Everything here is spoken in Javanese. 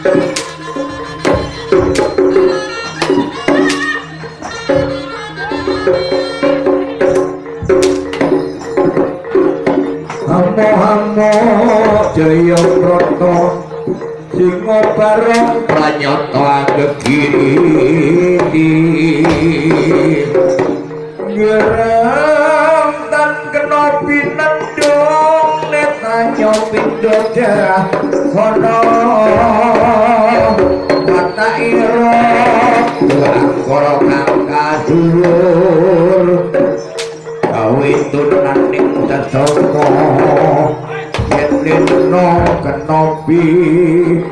Hamo-hamo Jaya Brata singa barong pranyata anggegiriti gerem tan kena pinendung netanya pindha darah kono mata ira angkara kang kadhuwur gawe tunaning sesaka yen lena kena bilahi.